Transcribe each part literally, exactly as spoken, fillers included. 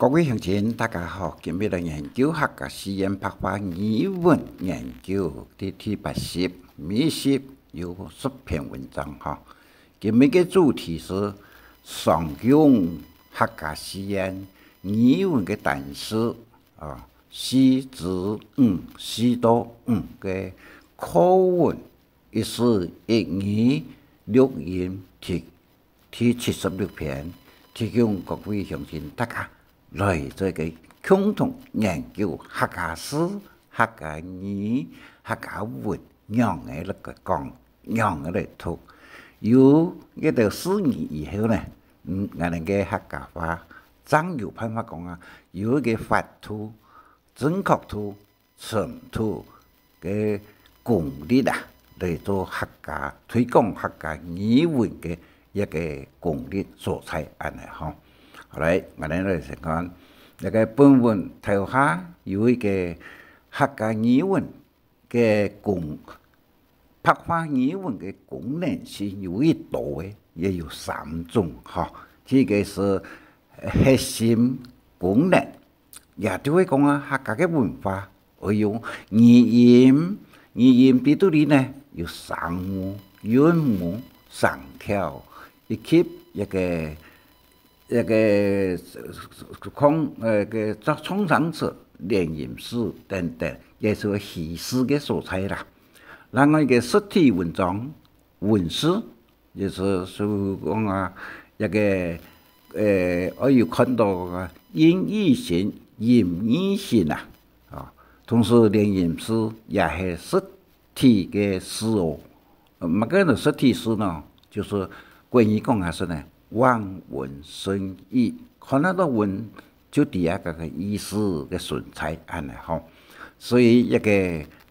各位鄉親，大家好，今日來研究客家四縣白話語文研究第，第八集，每一集有十篇文章吼。今日个主題係常用客家四縣語文个單詞啊，四至五，四到五个課文，一字一語，錄音第，第七十六篇，提供各位鄉親大家來做个共同研究客家字、客家語、客家文，仰仔來講，仰仔來讀。有這兜詞語以後呢，嗯，𠊎等个客家話正有辦法講啊，有一個法度、正確度、 程度个功力啊，來做客家，推廣客家語文个一個功力所在恁呢吼。好來，𠊎等來先看，這個本文頭下有一個客家語文个功，白話語文个功能性有幾多个，也有三種吼。第一個係核心功能， 也就係講啊，客家个文化愛用語音，語音在肚裡呢，有聲母、韻母、聲調，以及一個，一個，講，呃，个創，創聲詞、連音詞等等，也係虛詞个所在啦。另外一個實體文章、文字， 也係，所以講啊，這個，呃，愛有看到啊，音義性、音義性啊，啊，同時連音詞也係實體个詞哦。呃，麼个呢實體詞呢？就係國語講下係呢，望文生義，看得到文就知啊，該個意思个存在，恁呢吼。所以這個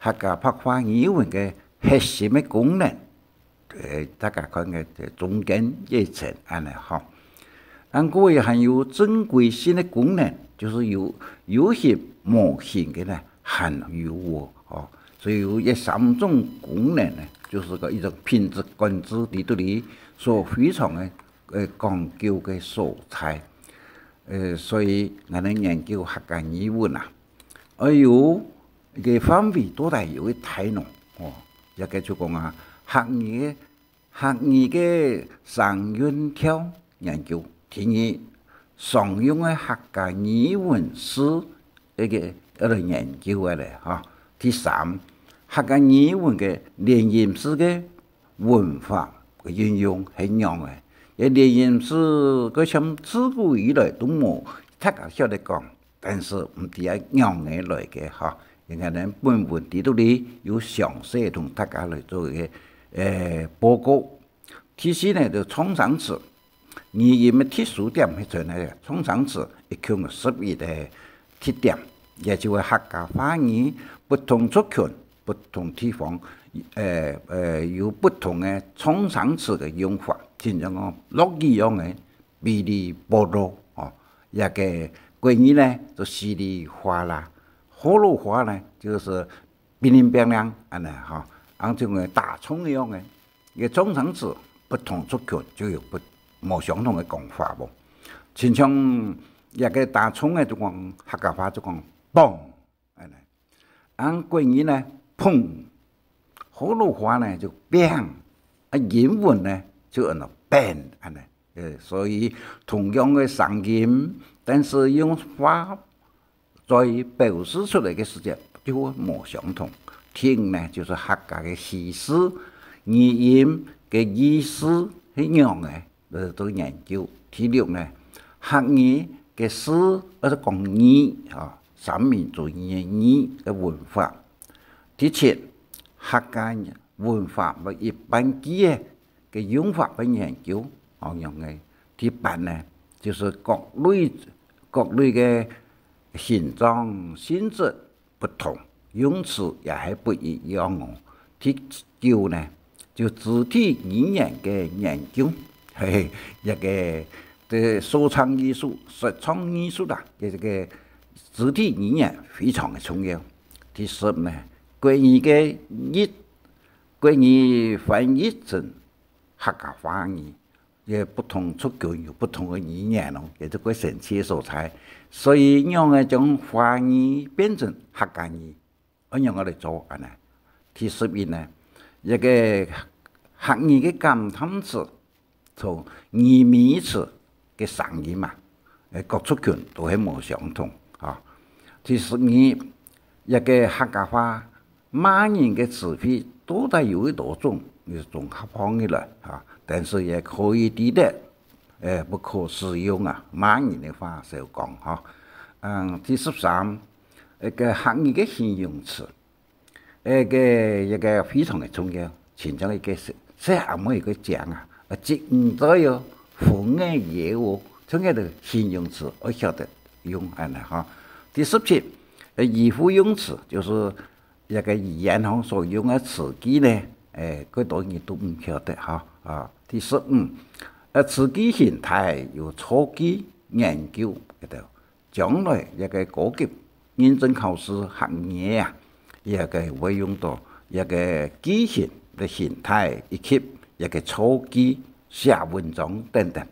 客家白話語文个核心个功能， 呃，大家看个這中間這一層恁呢吼。但過也還有珍貴性个功能，就係有，有形無形个呢，還有哦，吼。所以有這三種功能呢，就係个一種品質管制在肚裡所非常个，呃，講究个所在。呃，所以𠊎等研究客家語文啊，愛有一個範圍到底有幾大呢？哦，這個就講啊，客語个 客語个聲韻調研究。第二，常用个客家語文字，這個愛來研究个咧，吼。第三，客家語文个連音詞个文法个運用係仰仔。這連音詞个像自古以來都無大家曉得講， 但係毋知愛仰仔來个吼。𠊎等本文在肚裡有詳細同大家來做一個，呃，報告。第四呢，就創聲詞，語音个特殊點係在哪呢？創聲詞一共有十一個特點，也就係客家話語不同族群、不同地方，呃，呃，有不同个創聲詞个用法，親像講落雨樣个， 嗶哩啵咯，哦，這個國語呢，就稀里嘩啦，學老話呢，就係乒鈴乓啷，恁呢吼，恁樣个打衝个樣个，這創聲詞不同族群就有不，無相同个講法無。親像這個打衝个就講，客家話就講，嘣， 恁呢。恁國語呢，砰；學老話呢，就砰；啊，英文呢，就安到bang，恁呢。呃，所以同樣个聲音，但係用法在表示出來个時節就會無相同。第五呢，就係客家个虛詞、語音个意思係仰仔， 來做研究。第六呢，客語个字，或者講語，吼，三民主義个語个文化。第七，客家文化个一般句仔个用法个研究，吼，仰仔。第八呢，就係各類，各類个形狀、性質 不同，用詞也係不一樣哦。第九呢，就肢體語言个研究，嘿嘿，這個，這說唱藝術、說唱藝術啊，這個肢體語言非常个重要。第十呢，國語个譯，國語翻譯成客家話語，也不同族群有不同个語言哦，也係个神奇个所在。所以，仰仔將華語變成客家語，愛仰仔來做恁呢？第十一呢，一个客語个感嘆詞，同語尾詞个聲音嘛，誒，各族群都係無相同啊。第十二，一个客家話 罵人个詞彙到底有幾多種，也綜合放起來啊，但是也可以知得，誒，不可使用啊，罵人个話少講哈。嗯，第十三，一个客語个形容詞，一个，一个非常个重要，親像一个細，細阿妹个講啊，啊，一五左右，紅个嘢哦，像該个形容詞，愛曉得用恁呢哈。第十七，呃，語彙用詞，就是 一个語言吼所用个詞句呢，誒，幾多人都毋曉得哈。啊，第十五，呃，詞句形態有造句、研究，這兜。將來一个高級認證考試客語啊，一个會用到一个句型个形態，以及一个造句、寫文章等等。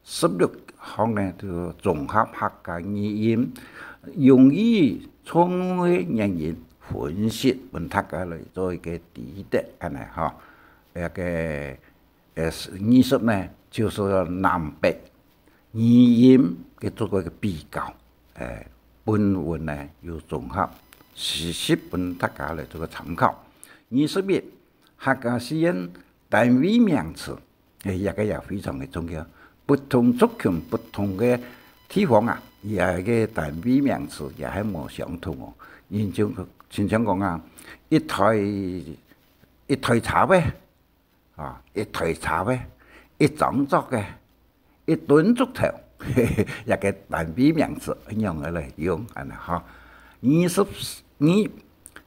十六項呢，就綜合客家語音用語錯誤个原因分析，分大家來做一个知得，恁呢吼。這个，呃，二十呢，就係南北語音个做个一个比較。誒，本文呢有綜合四十分大家來做个參考。二十一，客家四縣單位名詞 誒，這个也非常个重要。不同族群、不同个地方啊，佢个單位名詞也係無相同哦。人就親像講啊，一台，一台車仔，啊，一台車仔，一張桌仔，一噸竹頭，這个單位名詞仰仔來用，恁呢吼。二十二，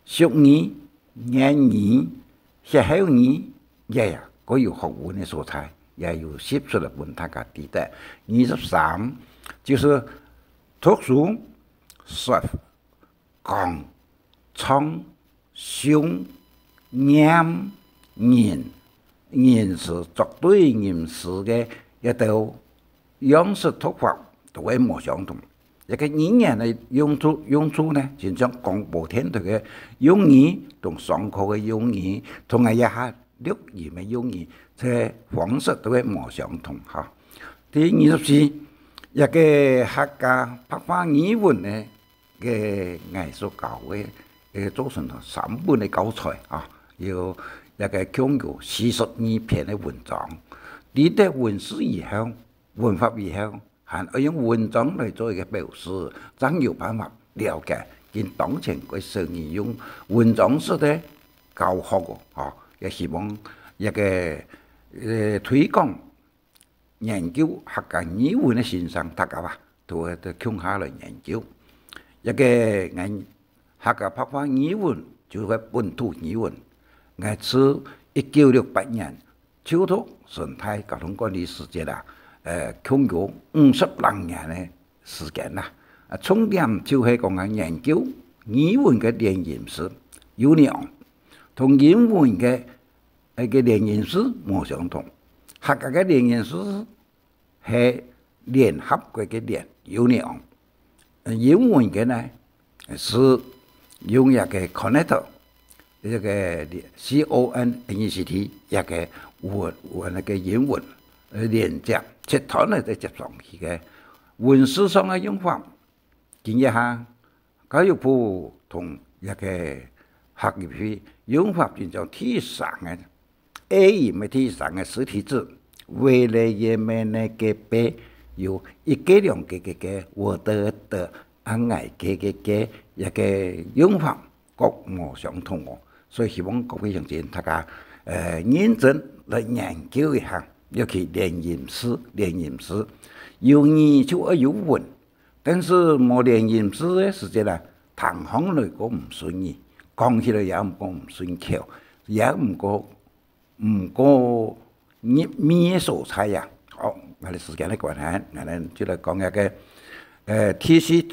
俗語、諺語、歇後語， 也呀，各有學問个所在，也有寫出來分大家知得。二十三，就係讀書、說、講、唱、誦、唸、吟，吟詩作對吟詩个一兜 樣式讀法都會無相同。一个語言个用處，用處呢，親像廣播電台个用語同上課个用語，同𠊎這下錄音个用語，這方式都會無相同哈。第二十四，一个客家白話語文个 个𠊎所教个，个做成三本个教材啊，有一个共有四十二篇个文章。知得文字以後，文法以後，還愛用文章來做一个表示，正有辦法了解今當前个細人用文章式个教學哦，吼，也希望一个，呃，推廣 研究客家語文个先生，大家啊，都會，都共下來研究。一个𠊎客家白話語文就係本土語文。𠊎自一九六八年就讀成大交通管理時節啊，呃，共有五十零年个時間啦。啊，重點就係講啊，研究語文个連音詞，有呢哦，同英文个 該个連音詞無相同。客家个連音詞係聯合國个聯，union。呃，英文个呢，係用一个connect，一个C O N N E C T，一个文，文那个英文，呃，連接，切斷了再接上去个。文字上个用法，今日哈， 教育部同一个客語會用法，就將第三个，A音个第三个實體字，未來也沒那个被，有一个兩个个个，我的的，啊，𠊎个个个，一个用法，各無相同哦。所以希望各位鄉親大家，呃，認真來研究一下，尤其連音詞，連音詞，有語就愛有文， 但是無連音字个時節啊，聽起來過毋順耳，講起來也毋過毋順口，也毋過，毋過入味个所在啊。好，𠊎兜時間个關係，𠊎兜就來講一个，呃，第四，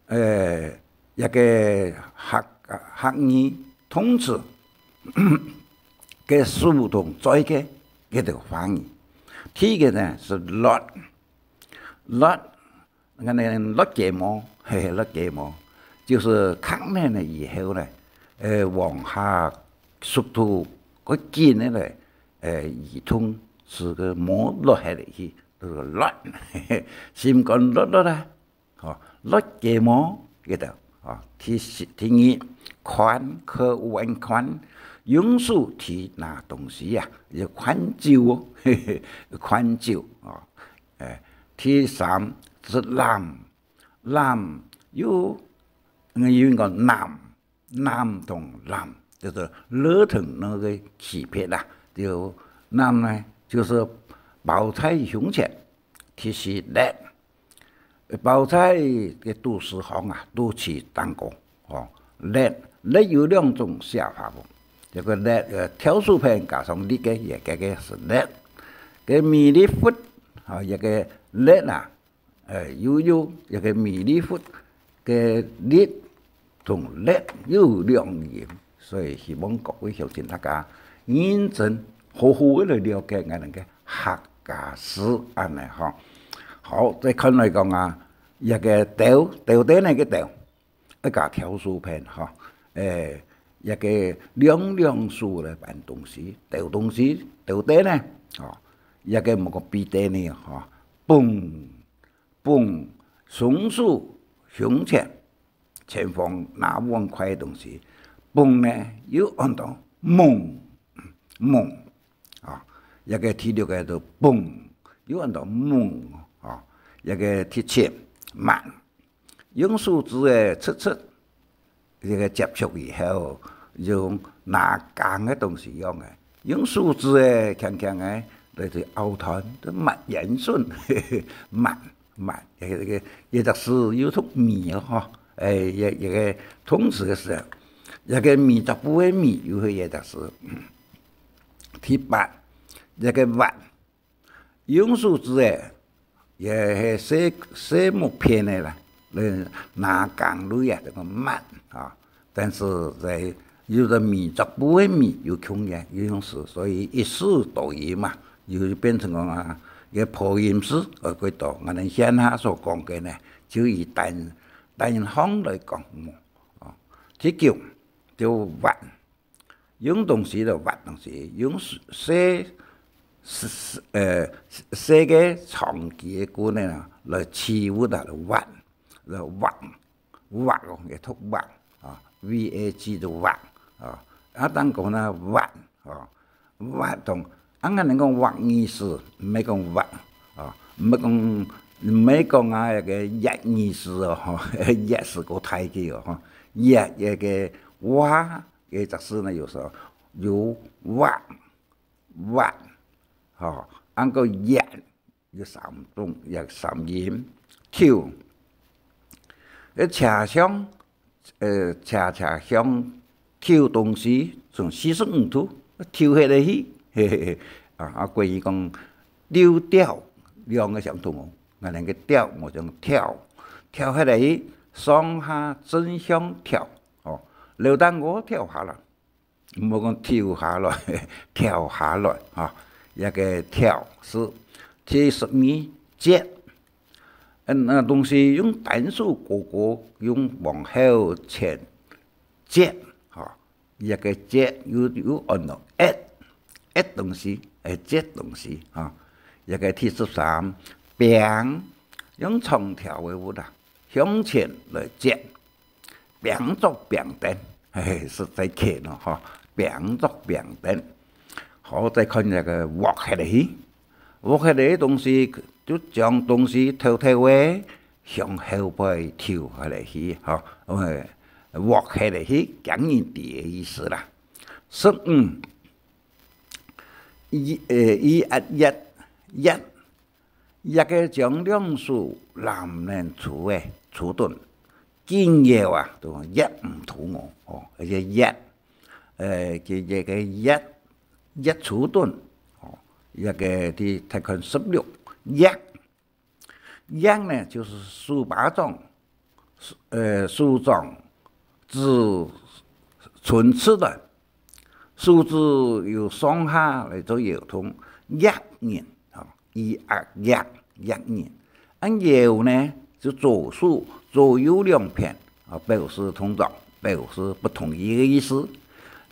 呃，一个客，客語動詞个手同嘴个，个个話語。第一个呢是落，落，𠊎等落雞毛，嘿嘿，落雞毛，就是剋等呢以後呢，呃，往下速度較緊个呢，呃，移動，使个毛落下來去，就係落，嘿嘿，心肝落落啊。 吼，落雞毛，記得，吼，第十，第二，擐，k、u、n，擐，用手提拿東西啊，就擐酒哦，嘿嘿，擐酒，哦，哎，第三，係攬，攬，有，有人講攬，攬同攬，就係了同那个區別啦。就攬呢，就係包在胸前，第四，擛， 包在个肚屎項啊，肚臍頂高，吼，擛，擛有兩種寫法哦。一个擛，呃，挑手片加上力个，也个个係擛。个米粒窟，吼，一个擛啊，呃，又有一个米粒窟个粒同擛又有兩音，所以希望各位鄉親大家認真好好个來了解𠊎等个客家字恁呢吼。好，再看來講啊， 一个兜，兜底呢个兜，愛加挑手片吼。誒，一个兩兩手來搬東西，兜東西，兜底呢，吼，一个莫講比底呢，吼，揹，揹，雙手胸前，前方拿碗筷个東西，揹呢又安到濛，濛，啊，一个第六个就揹，又安到濛，啊，一个第七，慢。 用手指个直直，這个接觸以後，用拿繃个東西樣个，用手指个輕輕个來去拗斷，就抹圓順，抹，抹，這个，這个，這隻字有讀米哦，吼，誒，這，這个動詞个時候，這个米，足部个米，又係這隻字。第八，這个挖， 用手指个，也係細，細木片个啦，呃，拿繃類啊，這个挖啊。但是在有个米，足部个米有共樣，有用詞，所以一字多音嘛，又變成講啊，一个破音字，呃，過多。𠊎等現下所講个呢，就以單，單項來講，哦。第九，就挖。 用東西來挖東西，用細，細，細，呃，細个長枝个棍仔啊，來揤物啊，來挖，來挖，挖哦，也讀挖啊，V A G就挖啊。啊，當講呢，挖啊，挖同，啊，𠊎等講挖耳屎，毋係講挖啊，毋係講，毋係講啊，該个挖耳屎哦，吼，挖屎過大个哦，吼，挖，該个挖， 个隻字呢，有時候有挖，挖，吼，還過挖，有三種，也三音。搝，呃，車廂，呃，車，車廂，搝東西，從四十五度，搝下來去，嘿嘿嘿。啊，啊，國語講，丟掉，兩个相同哦。𠊎等个掉，無像跳，跳下來去，上下正向跳，哦，樓頂高跳下來。 毋好講跳下來，跳下來，哈，這个跳字。第十二，接。嗯，該東西用單手高高，用往後前接，哈，這个接又，又安到擛，擛東西，誒，擛東西，哈，這个第十三，拚，用長條个物啊，向前來接。 拚竹拚凳，嘿嘿，實在欠哦，吼，拚竹拚凳。好，再看這个挖下來去，挖下來个東西，就將東西偷偷个向後背丟下來去，吼，呃，挖下來去，驚人知个意思啦。十五，一，呃，一，一，一， 這个將兩手攬等粗个，粗鈍，緊要啊，就講挖毋著哦，吼，而且挖，呃，佢這个挖，挖粗鈍，吼，這个第，再看十六，握，握呢，就係手巴掌， 呃，手掌指伸出來，手指由上下來做搖動，握人，吼，一壓，壓，壓人。啊，搖呢，就左手，左右兩片，啊，表示動作，表示不同意个意思。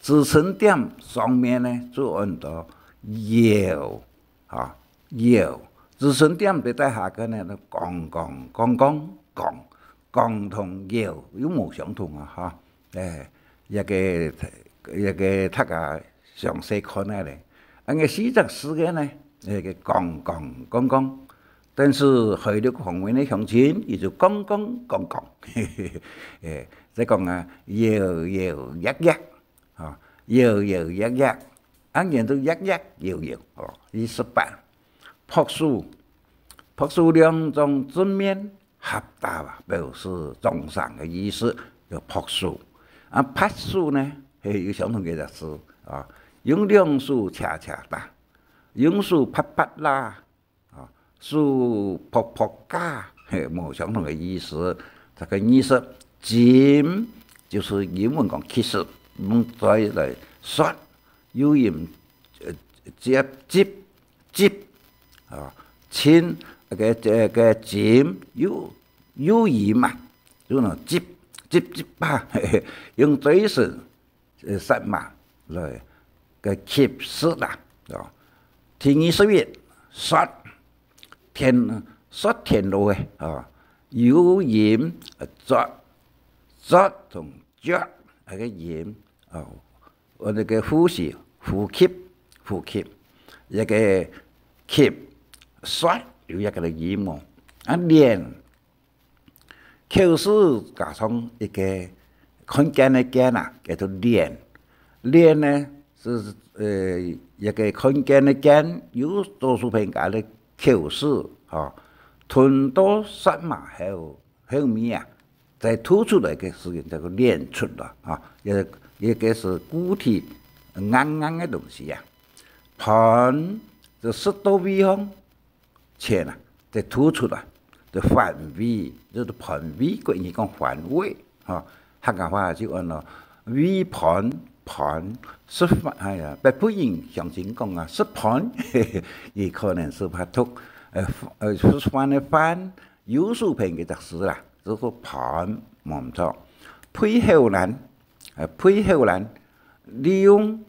支撐點上面呢，就安到搖，啊，搖。支撐點在底下个呢，就槓槓槓槓槓，槓同搖又無相同啊，哈。哎，這个，這个大家詳細看下咧。啊，該四隻字个呢，該个槓槓槓槓，但是海陸方面个鄉親，佢就槓槓槓槓。哎，再講啊，搖搖壓壓，啊，搖搖壓壓，啊，然後壓壓搖搖，哦，意思吧。拍手，拍手兩種正面合搭啊，表示掌聲个意思，叫拍手。啊，拍手呢，係有相同个意思啊，用兩手恰恰打，用手拍拍啦，啊，手拍拍架，係無相同个意思。這个意思，唚就係英文講kiss，用嘴來說，有音，呃，接，接，接，啊，親，个，个，个唚，有，有音嘛，就那接，接，接吧，用嘴唇，呃，舌嫲來个kiss啦，哦。第二十一，說，田，說田螺个，哦，有音，呃，作，作同 噯，該个音，哦，我那个呼吸，呼吸，呼吸，一个吸，說，有一个音哦。啊，練，口字加上一个看見个見啊，叫做練。練呢，係，呃，一个看見个見，有多數片加个口字，吼，吞到舌嫲後， 後面啊，再吐出來个時間，叫做練出來啊。也，也个係固體硬硬个東西啊。盤就食到胃項前啊，再吐出來，就盤胃，就係盤胃，國語講盤胃，吼。客家話就安到胃盤，盤，食飯，哎呀，北部人鄉親講啊，食盤，佢可能係怕讀，呃，呃，食飯个飯， 右手片个隻字啦，就係盤，無毋著。呸口瀾，呃，呸口瀾，利用，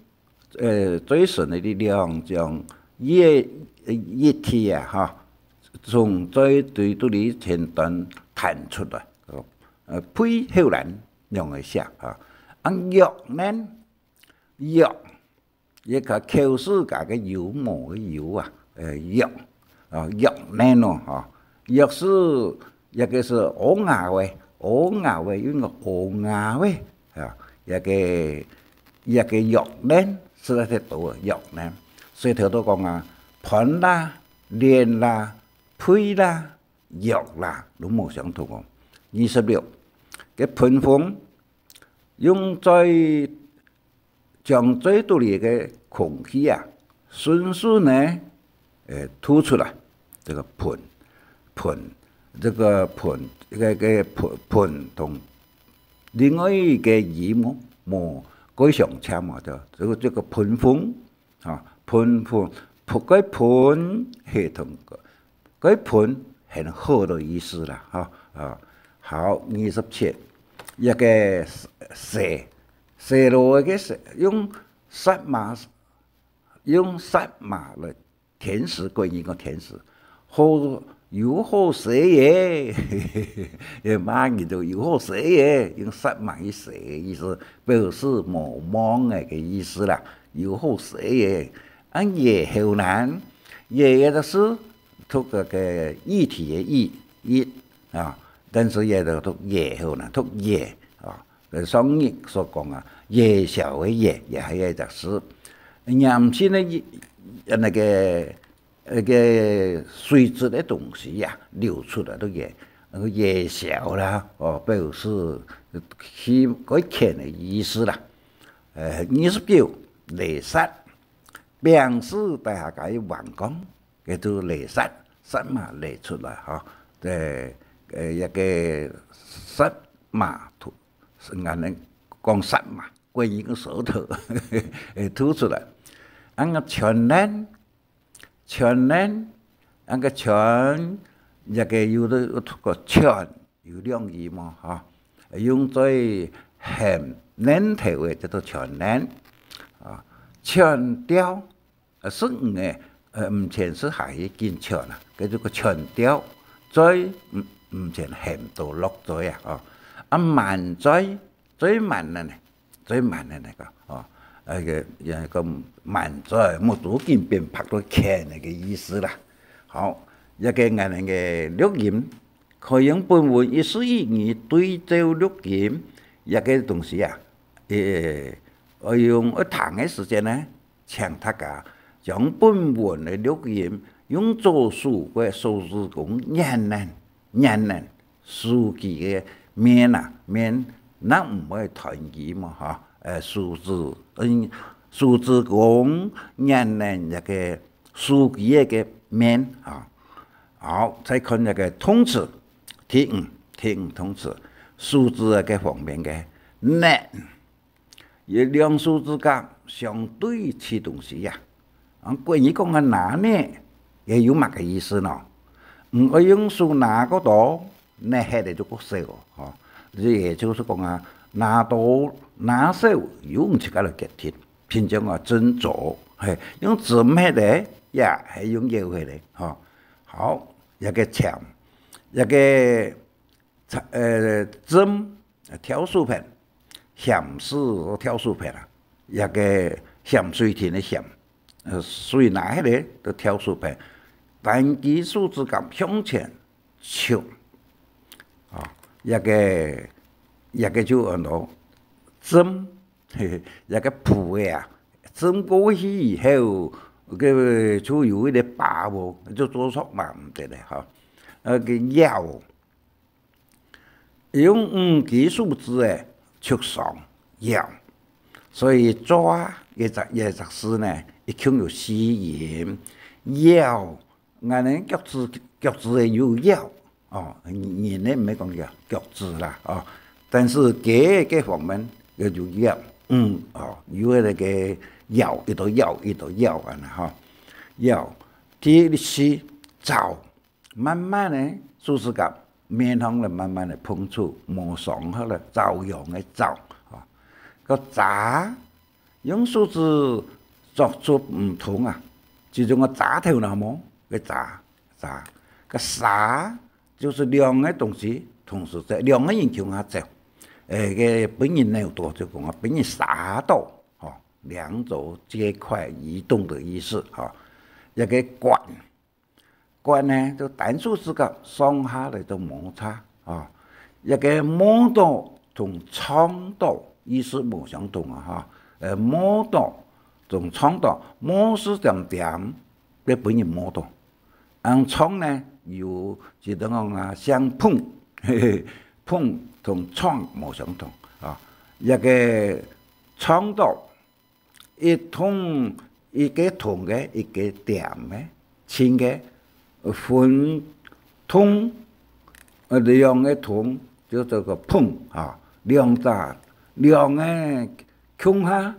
呃，嘴唇个力量，將液，呃，液體啊，哈，從嘴對肚裡前端彈出來。呃，呸口瀾，兩个寫，哈。啊，藥呢，藥， 一个口字加个有無个有啊，呃，藥，啊，藥呢咯，吼，藥係，一个係烏鴉个，烏鴉个，有个烏鴉个，啊，一个，一个藥呢，係在這度个藥呢。所以頭先講啊，盤啦、練啦、呸啦、藥啦，都無相同哦。二十六，个噴風，用嘴 將嘴肚裡个空氣啊，順順呢，呃，吐出來，這个噴，噴，這个噴，這个，這个噴，噴同另外一个音無，無蓋相像嘛，對吧？這个，這个噴風，啊，噴，噴，噴，該噴係同个 該噴很好个意思啦，吼，啊，好，二十七，一个細，細路个細，用舌嫲，用舌嫲來甜食，國語講甜食，好，有好食个，也罵人都有好食个，用舌嫲去食个意思，表示無望个个意思啦，有好食个。啊，搖口瀾，搖个就係 讀个个液體个液，液，啊，但是也就讀搖好啦，讀搖，啊，呃，上日所講啊，搖潲个搖，也還有一隻字。黏性个，呃，那个，那个水質个東西呀，流出來都搖，那个搖潲啦，哦，表示去過淺个意思啦。呃，二十九，犁雪， 餅子底下加一橫槓，該就犁雪，雪嫲犁出來，吼。呃，呃，一个雪嫲吐，係恁呢講雪嫲，國語个舌頭，會吐出來。啊，全輪，全輪，恁个全，這个有个，有个全，有兩義嘛，吼。用嘴含，頷頭个，叫做全頷。啊，全調，呃，十五个，呃，毋曾係下去緊全啊，叫做个全調，嘴，毋，毋曾含到落嘴啊，吼。啊，慢嘴，嘴慢个呢，嘴慢个那个，吼，那个，那个慢嘴，目珠緊變白到圈那个意思啦。好，這个𠊎等个錄音，可以用本文一字一語對照錄音，這个東西啊，誒，愛用愛聽个時間呢，請大家將本文个錄音用左手个手指公捏捏，捏捏手機个面啊，面，那毋會斷機嘛，吼，呃，手指，嗯，手指公捏捏這个手機个面啊。好，再看這个動詞，第五，第五動詞，手指个方面个捏。 佢兩手指甲相對取東西呀。啊，國語講个拿捏，也有麼个意思呢？毋愛用手拿過多，拿忒个就過少哦，吼。這也就是講啊，拿多拿少，用自家來決定，平常啊斟酌，嘿，用斟忒个，也係用舀忒个，吼。好，這个簽，這个 呃，針，呃，挑手片，鹹水挑手片啊，這个鹹水田个鹹，呃，水拿起來就挑手片，單支手指甲向前抽，啊，這个，這个就安到針，嘿嘿，這个蹼个啊，針過去以後，个就有一个把握，就做錯嘛，毋得了哈。呃，个咬， 用五支手指个觸上咬，所以抓个隻，个隻字呢，一共有四音。咬，𠊎等腳趾，腳趾个有咬，哦，人呢毋係講咬，腳趾啦，哦。但是雞个方面，个有咬，嗯，哦，有个那个咬，一直咬，一直咬，恁呢哈。咬，第四，爪， 慢慢个，手指甲面項來慢慢个碰觸，無傷害了，朝陽个朝，吼。个眨，用手指捉出毋同啊，其中个眨頭那毛，个眨，眨。个沙，就是兩个東西同時在，兩个人共下走，誒，个分人扭到，就講啊，分人沙到，吼，兩者皆快移動的意思，吼。一个慣， 慣呢，就單手指甲上下來做摩擦啊。一个摸到同撞到意思無相同啊，哈。呃，摸到同撞到，摸是點點，會分人摸到。恁撞呢，有，就等於講啊，相碰，嘿嘿，碰同撞無相同啊。一个撞到， 一同，一个同个，一个點个，親个，分同，呃，兩个同，就做个碰啊，兩隻，兩个共下，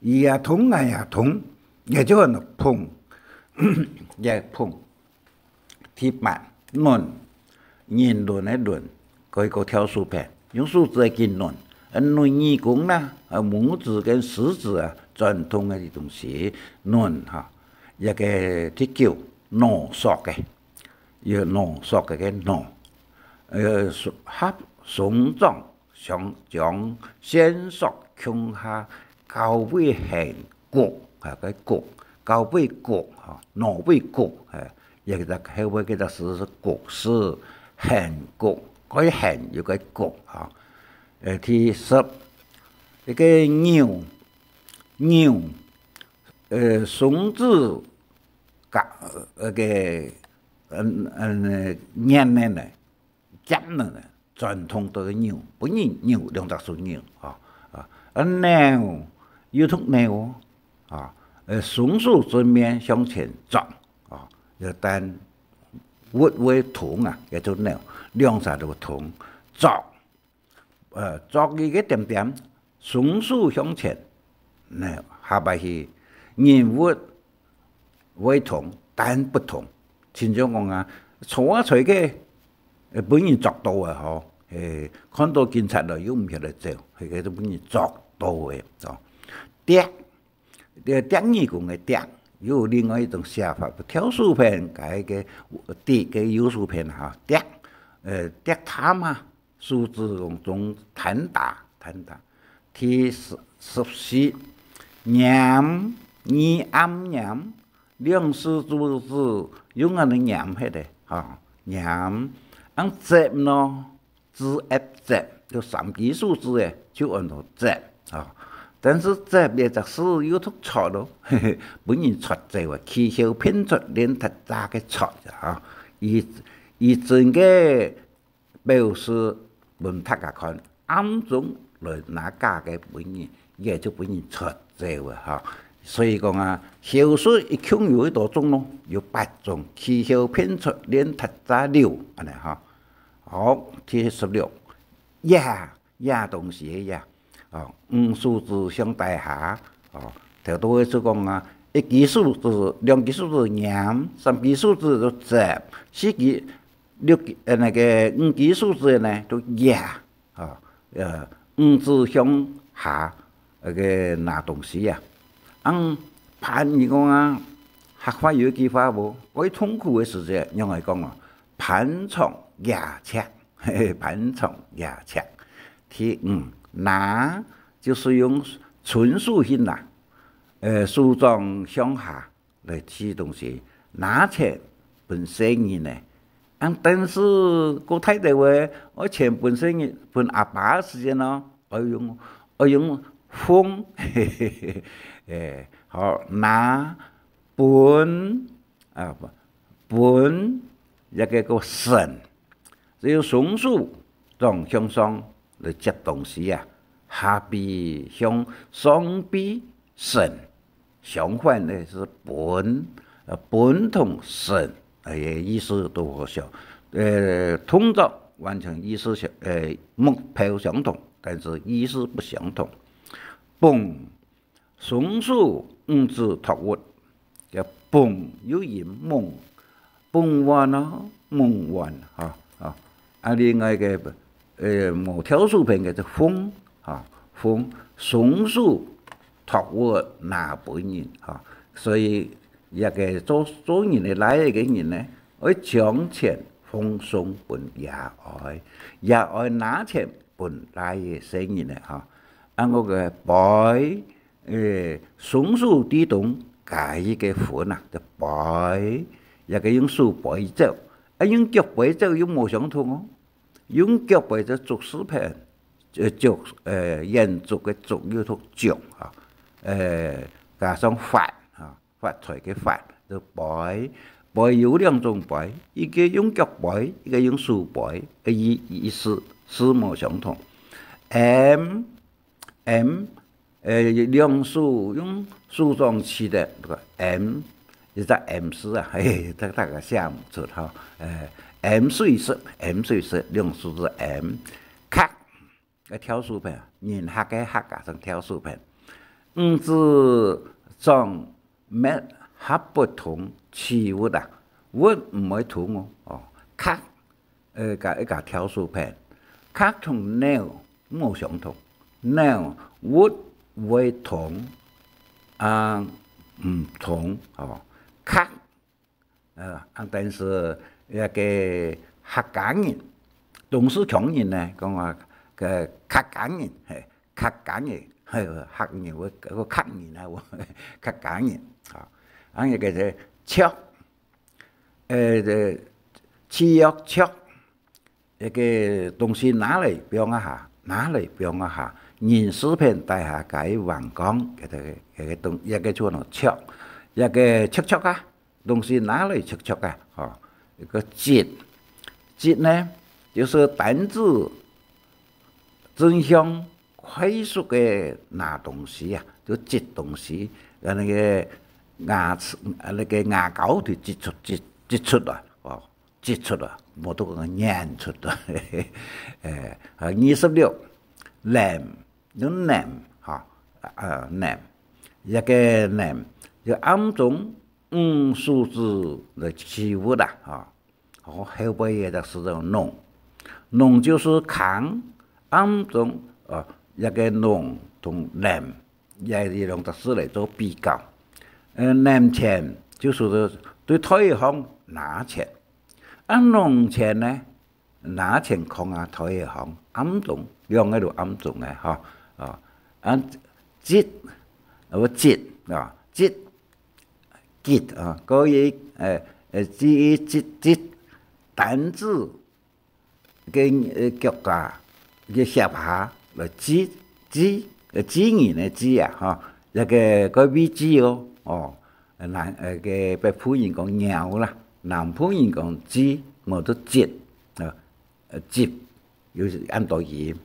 佢也同，𠊎也同，也就安到碰，也碰。 第八，輪，人輪个輪，可以講挑手片，用手指个筋輪，呃，輪耳公啦，呃，拇指跟食指啊，轉動个東西，輪哈。一个第九，腦索个，有腦索个个腦，呃，合，鬆張， 想將線索共下交會很局，啊，个局，交會局，吼，腦會局，哎，也个後尾个字是局勢，很局，个很有个局，吼。呃，第十，一个扭，扭，呃，鬆指甲，呃，个，嗯，嗯，呃，捏呢呢， 夾呢，轉動到个扭，分人扭，兩隻手扭，吼，啊，啊，扭，又讀扭哦，啊，呃，雙手正面向前抓，啊，要單屈位動啊，也就扭，兩儕都動，抓，呃，抓佢个點點，雙手向前，扭，下擺去，人屈 位動，但不動，親像講啊，坐啊坐个，呃，分人捉到个吼，誒，看到警察來又毋曉得走，係个就分人捉到个，哦。踮，這踮耳公个踮，又有另外一種寫法，挑手片，該个，直个右手片哈，踮，呃，踮他嘛，手指公中彈打，彈打。第十，十四，拈，二暗拈，兩手指用恁樣拈忒个，吼，拈。恁接呢，指F接，有三支手指个，就安到接，吼。但是接這隻字又讀撮咯，分人撮走啊，譏笑騙撮，連忒渣个撮啊，吼。以，以真个 表示分大家看，暗中來拿假个分人，也就分人撮走啊，吼。所以講啊，口述一共有幾多種咯，有八種，譏笑騙撮連忒渣六，恁樣吼。好，第十六，掖，掖東西个掖，哦，五手指向底下，哦，頭拄仔就講啊，一支手指、兩支手指拈，三支手指就接，四支 六支，呃，該个五支手指呢，就掖，吼，呃，五指向下，該个拿東西啊。恁，盤，你講啊，客話有一句話無？最痛苦个時節，仰仔講啊？盤長掖尺，嘿嘿，盤長掖尺。第五，拿，就是用伸手去拿，呃，手掌向下， 來提東西，拿錢分細人仔。恁但是過大兜仔，愛錢分細人，分阿爸个時節呢，愛用，愛用奉，誒，好，拿，分，啊，分，這个个伸， 只有雙手掌向上來接東西啊，下臂向上臂伸，相反呢係分，呃，分同伸，哎，意思都好像，呃，動作完全意思相，呃，目標相同，但是意思不相同。蹦， 雙手五指托屈，該蹦又音猛，蹦彎啊，猛彎，哈，啊。啊，另外个，呃，無挑手片个就奉，哈，奉，雙手托屈拿分人，哈。所以，這个做，做人个倈仔个人呢，愛將錢奉送分爺哀，爺哀拿錢分倈仔細人仔，哈。恁該个杯， 誒，雙手對中，加一个分啊，就杯，這个用手杯走，啊，用腳杯走又無相同哦。用腳杯走竹字邊，呃，竹，呃，圓竹个竹又讀竹啊，呃，加上發啊，發財个發，就杯。杯有兩種杯，一个用腳杯，一个用手杯，呃，意，意思字無相同。M， M，誒，兩手用手掌持个，該个M，一隻M字啊，嘿，大，大家寫毋出吼。誒，M水石，M水石，兩手係M。揢，該挑手片，人客个客啊，算挑手片。五指掌， 搣合不同，持物啊，物毋會同哦，哦，揢，呃，加，加挑手片，揢同扭無相同，扭，物會同，啊，毋同，哦，揢，呃，啊，但是該个客家人，東勢腔人呢，講啊，个客家人，嘿， 客家人，嘿，客人，有个客人啊，有客家人，啊，啊，該个係擛，呃，這，揤藥擛，該个東西拿來放一下，拿來放一下，人字邊底下加一橫槓，該个，該个東，該个就安到擛，該个擛擛啊， 東西拿來擛擛啊，吼，一个疾，疾呢，就係單指正向快速个拿東西啊，就疾東西，啊，該个牙齒，啊，該个牙膏就疾出，疾，疾出來，吼，疾出來，無都講研出來，誒，啊，二十六，揇，用揇，吼，啊，揇，一个揇，就暗中用手指來取物啊，吼。好，後背个就係農，農就係空，暗中，呃，一個農同林，也係用隻字來做比較。呃，林錢就係對台語講拿錢，啊，農錢呢，拿錢囥啊台語講暗中，兩個都暗中个吼，啊，啊，積，呃，積啊，積，積啊，可以，呃，呃，積，積，積，單字个，呃，腳架个下巴來積，積，呃，積人个積啊，吼，這個个位置哦，哦，南，呃，个北部人講鳥啦，南部人講積，無得積啊。 呃，積，又係恁多音。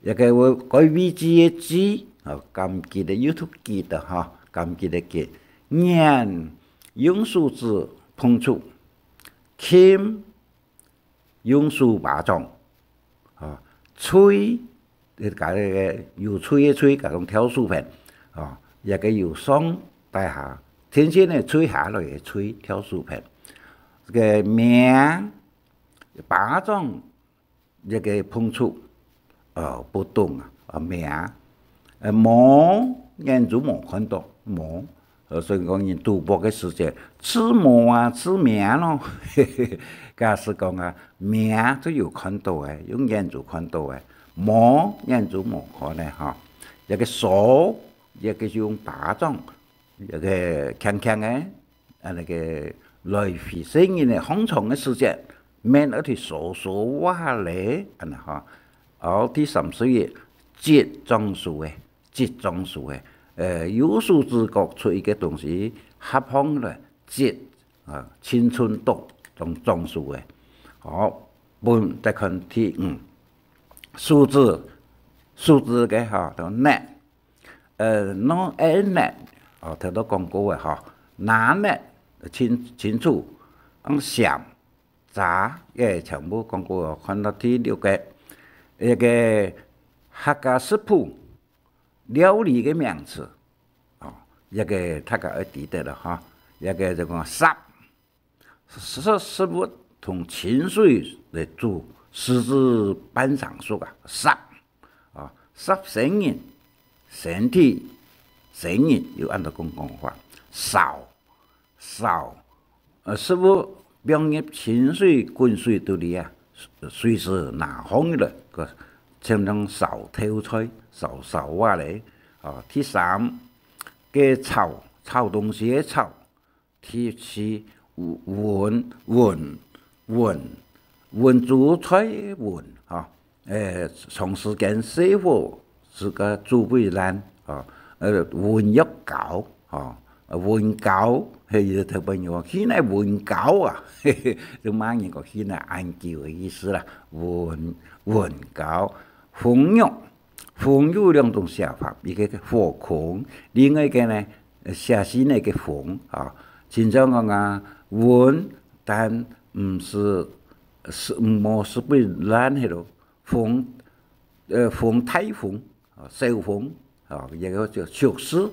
一個會改位置个置，吼，柑桔个又讀桔个吼，柑桔个桔。拈，用手指碰觸。㧡，用手巴掌。吼，捶，呃，該個有捶个捶，該種挑手片。吼，一個由上到下，天線个捶下來个捶，挑手片。這個摸， 巴掌，這個碰觸，呃，不動啊，啊，摸，呃，摸，眼珠無看到，摸。呃，所以講人賭博个時節，自摸啊，自摸咯。假使講啊，摸就有看到个，用眼珠看到个，摸眼珠無看个吼。這個挲，這個用巴掌， 一個輕輕个，啊，該個來回細人个䟘床个時節，面愛去挲挲啊咧，恁呢吼。哦，第三十一，擠，裝手个，擠，裝手个，呃，右手指角出一個東西，合䟘來擠，啊，盡寸到，裝，裝手个。好，分，再看第五，手指，手指个吼，叫捏， 呃，挼捏，哦，頭先講過个吼，拿捏，清，清楚，用掞、抓，也全部講過，看到第六個，一個客家食譜，料理个名詞，哦，一個大家愛知得了吼，一個就講煠， 食，食物同清水來煮，使之半生熟啊，煠。啊，煠生人，身體，生人，又恁樣講講法。煠，煠，呃，食物放入清水滾水肚裡啊，隨時拿䟘來，个，像樣煠豆菜，煠，煠啊咧。啊，第三，个炒，炒東西个炒， 第四，溫，溫，溫，溫煮菜个溫，吼，呃，長時間細火，使个煮毋爛，吼，呃，溫藥膏，吼，呃，溫膏，係，有个朋友講，去哪溫膏啊？嘿嘿，就罵人講去哪恁久个意思啦。溫，溫膏，紅肉， 紅有兩種寫法，一個火紅，另外一個呢，呃，寫字个紅啊。親像講啊，溫，但毋係，係，無十分爛个咯。紅，呃，紅，大紅，啊，小紅，啊，一個叫熟事，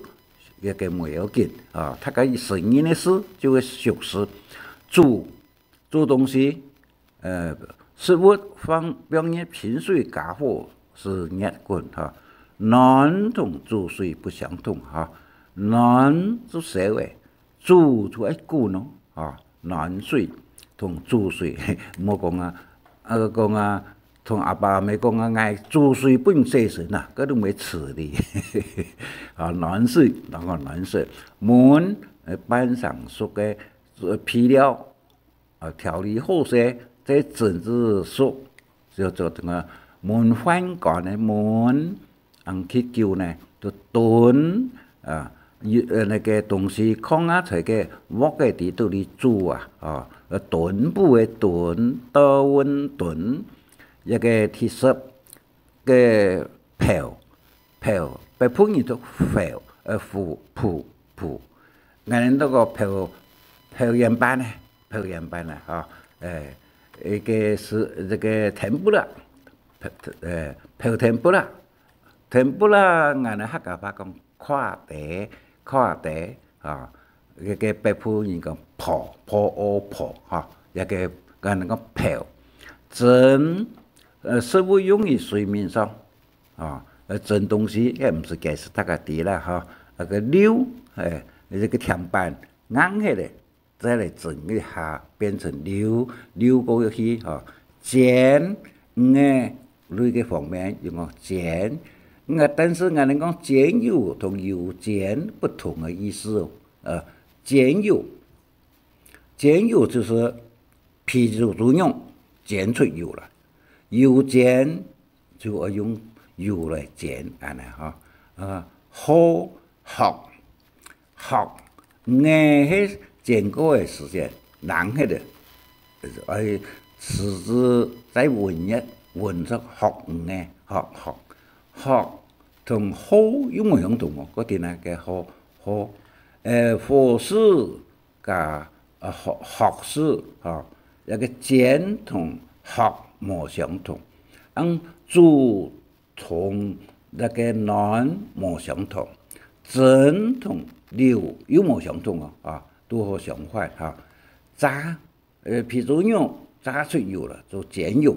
一個無要緊，啊，大家承認个事就會熟事。煮，煮東西， 呃，食物放，放入清水加火使熱滾，吼。暖同煮水不相同，吼。暖就燒个，煮就愛滾咯，吼。暖水同煮水，莫講啊，呃，講啊，同阿爸阿姆講啊，𠊎煮水分洗身啊，該都無詞哩。啊，暖水，然後暖水，燜，呃，半生熟个，呃，肥料， 啊，調理好勢，再蒸至熟，就做成个燜飯乾个燜。恁久呢，就燉，啊，有，呃，該個東西囥啊在該鑊个底肚裡煮啊，啊，呃，燉補个燉，倒溫燉，一個第十， 个泡，泡，北部人讀泡，呃，泡，泡，泡。𠊎等讀个泡，泡圓粄呢，泡圓粄呢，吼。欸，一個係，這個天婦羅，泡，欸，泡天婦羅。天婦羅，𠊎等客家話講，焱茶，焱茶，吼。个，个北部人講泡，泡，哦，泡，哈，也个，个人講泡。蒸，呃，食物用於水面上，啊，呃，蒸東西，也毋使解釋，大家知啦，哈。那个溜，哎，這个甜粄，硬起來，再來蒸一下，變成溜，溜過去，哈。煎，嗯，類个方面，用講煎。嗯，但是𠊎等講煎油同油煎不同个意思哦。呃，煎油，煎油就是譬如豬肉煎出油了，油煎就愛用油來煎，恁呢哈。呃，好，學，學，𠊎係煎過个時間，冷忒个，愛試試再溫熱，溫出學，嗯，學，學，學，同好又無相同哦，个定啊个好，好，呃，火勢， 甲，呃，學，學士，吼，這个煎同學無相同。嗯，煮同這个暖無相同，蒸同溜又無相同哦，啊，都好相反，哈。炸，呃，譬如肉炸出油了，做煎油。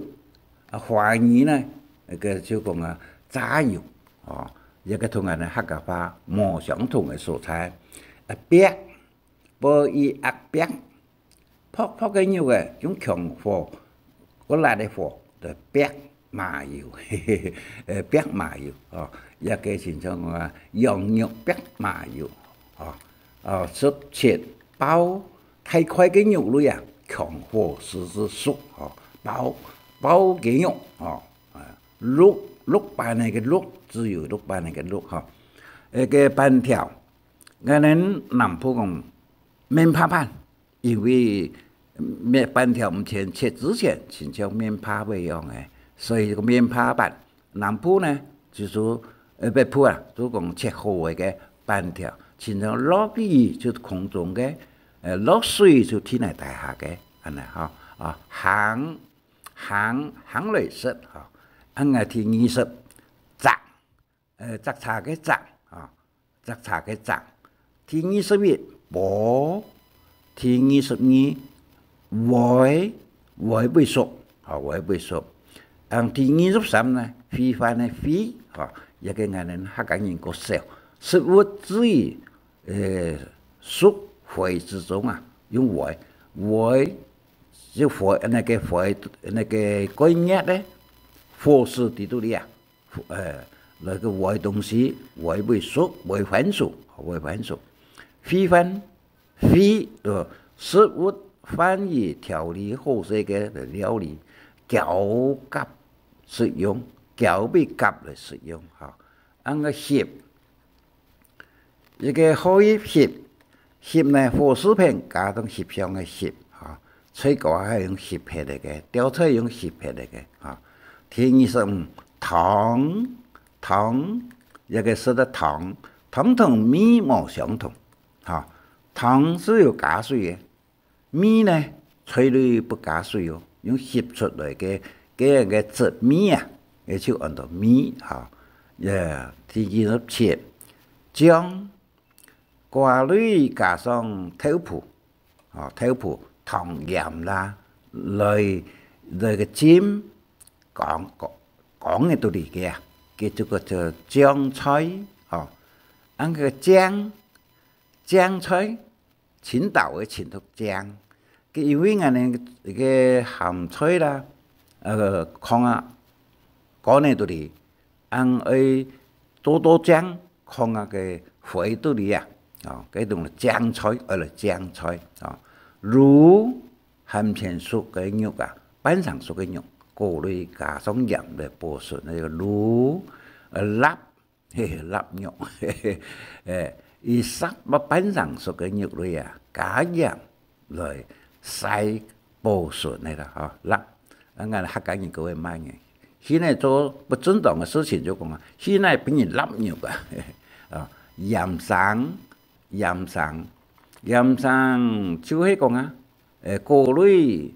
啊，華語呢，那个就講啊，炸油，哦，這个同𠊎等客家話無相同个所在。啊，煏， 薄衣鴨煏，薄薄个肉仔，用強火，過烈个火來煏麻油，呃，煏麻油，哦，這个親像講啊，羊肉煏麻油，哦，哦，十七，爆，大塊个肉類啊，強火使之熟，哦，爆，爆个肉，哦，啊，熝，熝粄仔个熝，只有熝粄仔个熝，吼。那个粄條，𠊎等南部講面帕粄， 因為，嗯，面，粄條毋曾切之前，親像面帕一樣个，所以這个面帕粄。南部呢，就係，呃，北部啊，就講切好个个粄條，親像落雨就空中个，呃，落水就天泥底下个，恁呢吼。啊，行，行，行雷食，吼。恁呢第二十，摘， 呃，摘茶个摘，啊，摘茶个摘。第二十一，禾。第二十二，禾，禾未熟，啊，禾未熟。嗯，第二十三呢，炊飯个炊，啊，這个𠊎等客家人較少。食物之餘，呃，熟，回之中啊，用回，回，就回，那个回，那个過熱呢，火勢在肚裡啊。 呃，來个回東西，回未熟，回番薯，回番薯。炊飯，炊，呃，食物飯已調理好勢个料理，攪合食用，攪畀合來食用，哈。恁个翕， 一个好翕翕，翕呢，火字邊加上翕相个翕，吼，菜瓜還用翕忒个个，吊菜用翕忒个个，吼。第二十五，湯，湯，一个食个湯，湯同米無相同，吼。湯係有加水个， 米呢，菜類不加水哦，用翕出來个，个，个汁米啊，也就安到米，哈。也，第二十七，醬，瓜類加上豆腐，吼，豆腐、糖、鹽啦，來，來个浸，講，講，講个都理解啊，佢這个叫醬菜，吼。恁个醬，醬菜， 青島个青豆醬。佢因為𠊎等个鹹菜啦，呃，放啊，乾个肚裡，恁愛多多醬，放啊个花肚裡啊，哦，該種醬菜，愛來醬菜，哦。滷，還吂熟个肉啊，半生熟个肉，過濾加上鹽來保存，該个滷，呃，臘， 嘿，臘肉，嘿嘿，欸，佢煠到半生熟个肉類啊，加鹽來曬保存个啦，吼，臘。啊，𠊎客家人講个慢个，去哪做不正當个事情就講啊，去哪分人臘肉啊，啊，鹽生，鹽生，鹽生就係講啊，欸，過濾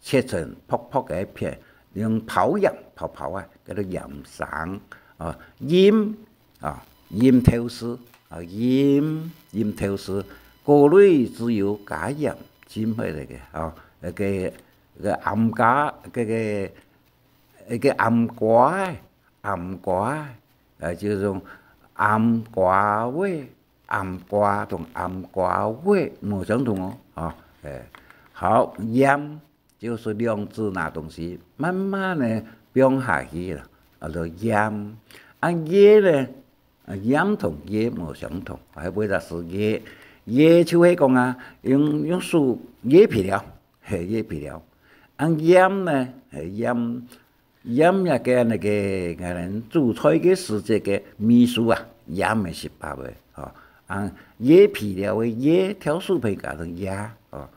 切成薄薄个一片，用泡鹽泡泡啊，叫做鹽生。啊，沇，啊，沇豆豉，啊，沇，沇豆豉，過濾只有加鹽浸起來个，吼，該个，該个暗加，該个，該个暗瓜仔，暗瓜仔，呃，就係講暗瓜仔，暗瓜同暗瓜仔無相同哦，吼，誒，好，鹽 就係兩支拿東西，慢慢个放下去啦，啊，就鹽。啊，鹽呢，啊，鹽同鹽無相同，還會得係鹽，鹽就係講啊，用，用手挖皮了，係，挖皮了。啊，鹽呢，係，鹽，鹽也个那个，𠊎等煮菜个時節个味素啊，鹽个食法个，吼。啊，挖皮了个挖，挑手皮加上挖，吼。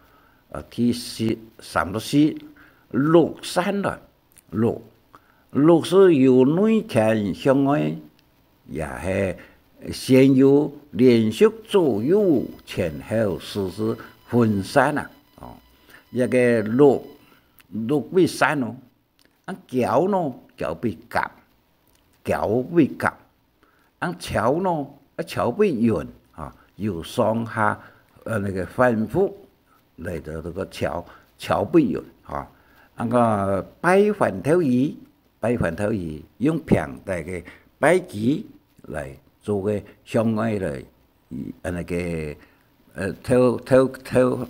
呃，第四，三十四，摝散來，摝，摝係由內圈向外，也係先由連續左右前後四支分散啊，哦，這个摝，摝會散哦，啊，攪呢，攪會合，攪會合。 恁攪呢，啊，攪會勻，哈，由上下，呃，那个反覆來到這个攪，攪會勻，哈。恁个拜番豆魚，拜番豆魚，用平底个拜枝來做个向外來，呃，那个，呃，豆，豆，豆，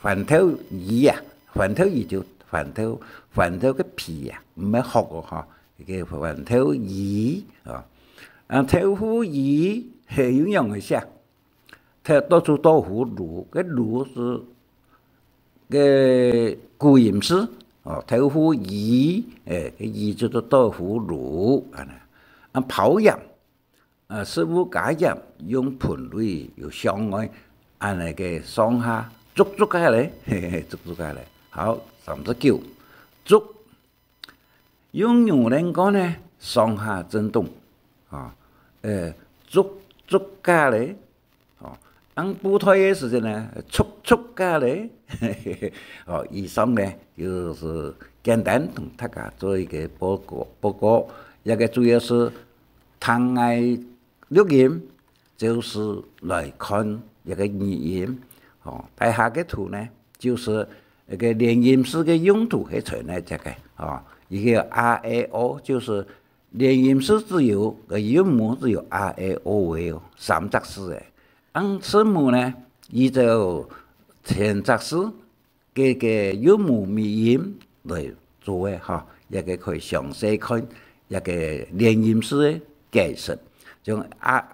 番豆魚啊，番豆魚就番豆，番豆个皮啊，毋係殼哦，哈。 一个番豆魚，哦。啊，豆腐乳係仰般个寫？豆，到處豆腐乳，該乳係个古音字，哦，豆腐乳，誒，个乳就係豆腐乳，恁呢。啊，泡鹽，啊，食物加鹽，用盆內由上外，恁呢个上下，逐逐下來，嘿嘿，逐逐下來。好，三十九，逐 用牛奶罐呢，上下震動，啊，呃，逐逐下來，哦，恁布袋个時節呢，逐逐下來，哦，以上呢，就係簡單同大家做一个報告，報告，這个主要係聽𠊎錄音， 就係來看這个語音。哦，底下个圖呢，就係一个連音字个用途係在哪隻个，哦，一个R A O，就係連音字只有，个韻母只有R A O个哦，三隻字个。恁字母呢，依照前隻字， 个个韻母尾音來做个哈，這个可以詳細看這个連音字个解釋。像啊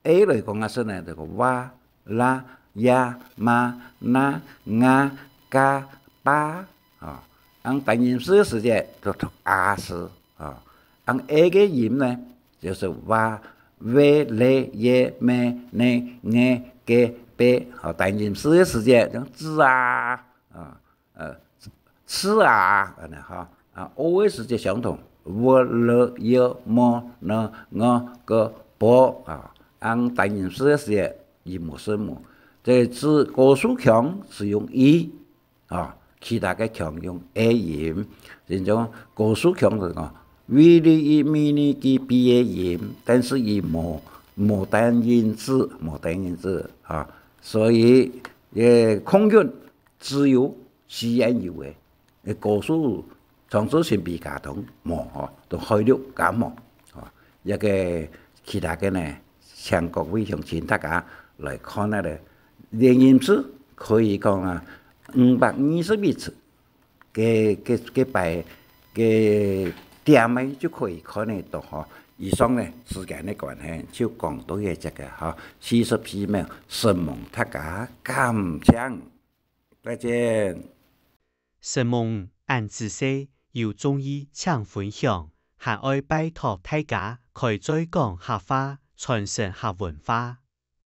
，A來講啊，係呢，這个哇、啦、呀、嘛、那、啊、嘎、巴，啊，恁單音字个時節，就讀啊字，啊，恁A个音呢， 就係哇、喂、咧、耶、咩、呢、耶、个、貝，吼，單音字个時節，像子啊，啊，呃，次啊，恁呢吼。啊，O个時節相同，喔、了、喲、麼、呢、喔、个、啵，啊，恁單音字个時節，一模字母。這字高樹腔係用E， 啊，其他个腔用A音，像高樹腔就講，V、L、E、M、N、G、B个音，但係佢無，無單音字，無單音字，啊，所以，呃，空韻只有四縣有个，呃，高樹、長治、新埤、茄苳無，吼，都海陸間無，啊，這个其他个呢， 請各位鄉親大家來看啊咧，連音字可以講啊，五百二十一次，个，个，个擺，个點仔就可以看得到吼。以上呢，時間个關係，就講到這隻个吼，四十四秒，承蒙大家，感謝。 再見。承蒙恁仔細，有中意請分享，還愛拜託大家開嘴講客話，傳承客文化。